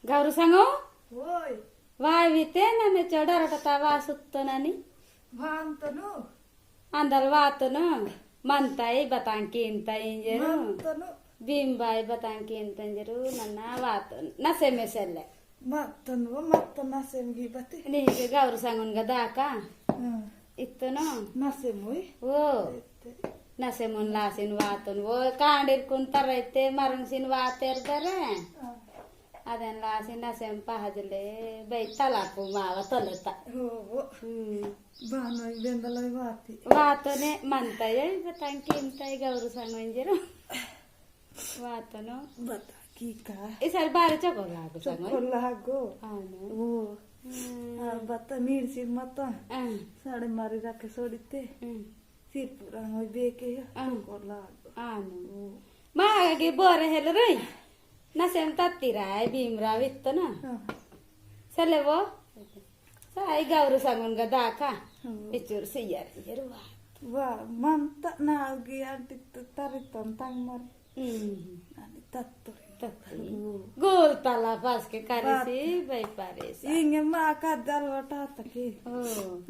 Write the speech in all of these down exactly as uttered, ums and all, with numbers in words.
गौर संगो। ओय। वाय बिते नन्ने चोड़ा रोटा तावा सुत्तो नानी। वांतोनु। अंदल वातोनु। मंताई बतांकी इंता इंजेरु। मंतोनु। भीम बाई बतांकी इंता इंजेरु नन्ना वातोनु। नसेम सेल्ले। मंतोनु, मंतोनु नसेम गी बती। नीके गौर संगोन गा दाका। हम्म। इत्तोनु। नसेम ओय? ओ। इत्ते। नसेमुन लासिन वातोन। ओ कांडिरकुन तरैते मरुंगसिन वातेर दरे। हाँ। अदेन लासिन नसेम पहजले बै तलापु मावा तोलेता। ओ, ओ। हम्म। बानोई बेंदलोई वाती। वातोने मंताई बतांकी इंताई गौर संगो इंजेरु। वातोनु। बता की का? इसार बारे चोको लागो संगो। चोको लागो। हाँ, नो। वो। हम्म। हाँ, बता मीर सिर मता। हाँ। साड़े मारी राखे सोड़ीते। हम्म। सिर पूरा हो बेके। हाँ। चोको लागो। हाँ, नो। वो। मा आगे बोरे हेल रही। नसेम तत्ती राय भीमराव इत्तो ना। हाँ। सले वो। साई गौर संगोन गा दाका। हाँ। इचुर सियर, इयर वा। वा, मंता नागी आंटी तरितोन तंग मर। हम्म। नानी तत्तुरी। तत्तुरी। हम्म। गोल तला पास के कारेसी, बात। बाई पारेसा। इंगे मा का दल वटा तकी। ओ।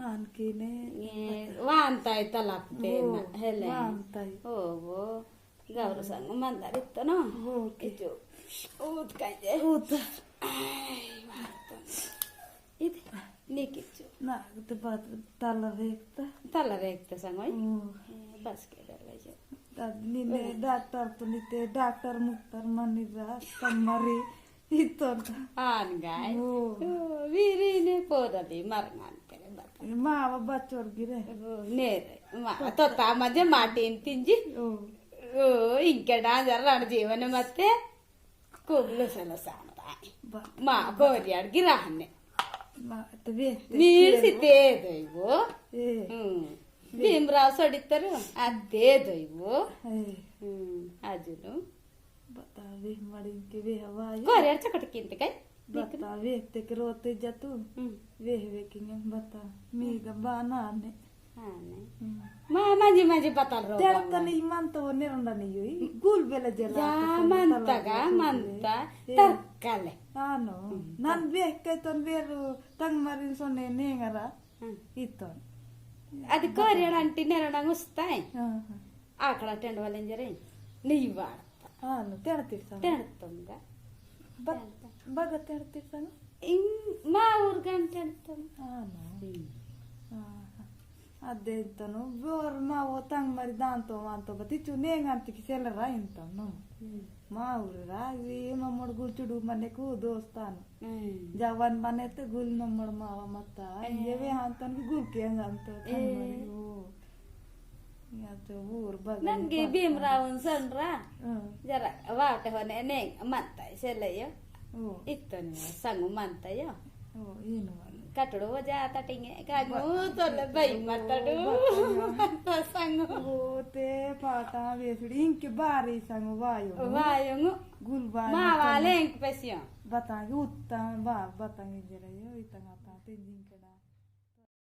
आनकी ने। ये, वांताई तला पे ओ, ना, हेले। वांताई। ओ, वो। गौर संग मंदार इत्तो ना। ओ, ओके। इचो। ऊत काजे। ऊत। आई, वांतो। इदे, नीकिच्चो। ना, तो बात तला रेखता। तला रेखता संगोई। ओ। ए, बस के डर ले जा। तब नीने डॉक्टर तो नीते, डॉक्टर मुक्तर मनी रा, तमरी, इतो। आन गाय। ओ। ओ, वीरी ने पोदली मरंगान तेरे बता। मावा बच्चोर गिरे। ओ, नेरे। मा, तो ता मजे माटीन तिंजी। ओ। ओ, इंके डांजर रण जीवन मते। खूब लुसा लुसा अंताय। बा-, मा कोरियाड़ गिराहने। मा तो बेहते मीर सी तेल दे दो वो। ए। हम्म। भीमराव सोड़ीतरु, आ दे दो वो। ए। हम्म, आजुनु। बता वे मड़िन के वे हवा आयो। कोरियाड़ चकट किनते काई? बता वे ते के रोते जा तू। हम्म। वे वे किंगे बता। मी गबाना ने। हाँ, नहीं। हम्म। मा-, माजी, माजी बतल रो तेरा बाबा। तने इमान तो वो नेरंडा नहीं हुई। गुल बेला जला या तो मंता तला गा, जो मंता। ए। तरकाले। हाँ, नो। हम्म। नन बेह के तन बेर तंग मारिन सोने नेंगरा। हम्म। इतन। अदि कोरियाड़ अंटी नेरंडा गुस्ता है। हाँ, हाँ। आकड़ा टेंड वाले जरे। नहीं वाड़। हाँ, नो, तेरा तिरसा। तेरा तुम गा। ब-, तेरा तुम। बगा तेरा तिरसा नो? इन माउर गन तेरा तुम। हाँ, नो। हम्म। हाँ, हाँ। अदे इंतनो, बोर मावो तंग मरी दांतो वांतो बती चुने गांती की सेल रा इंतनो। हम्म। माउर रा, ये ममोड़ गुलचुडू मने को दोस्तान। हम्म। जवान बने ते गुल नमड़ मावा मत्ता। ए। ये वे हांतन की गुल के हांतन ए। तंग मरी हो। या तो वो और बगल नन गे में भीमरावन सनरा। हाँ। जरा वाटे होने ने मनता है से ले यो। ओ। इतने संगु मनता यो। ओ, इन वाले। कटड़ो हो जाता टिंगे, कागू बा-, तो ले भाई ओ, मतड़ू। बताया। मनता संगु। ओ, ते पाटा वेसड़ी इनके बारी संगु वायो। वायो। गुल बारी मा संगु। वाले इंक पेसियो। बतांगे उत्तम बा-, बतांगे जरा यो, इतना ता ते जिनके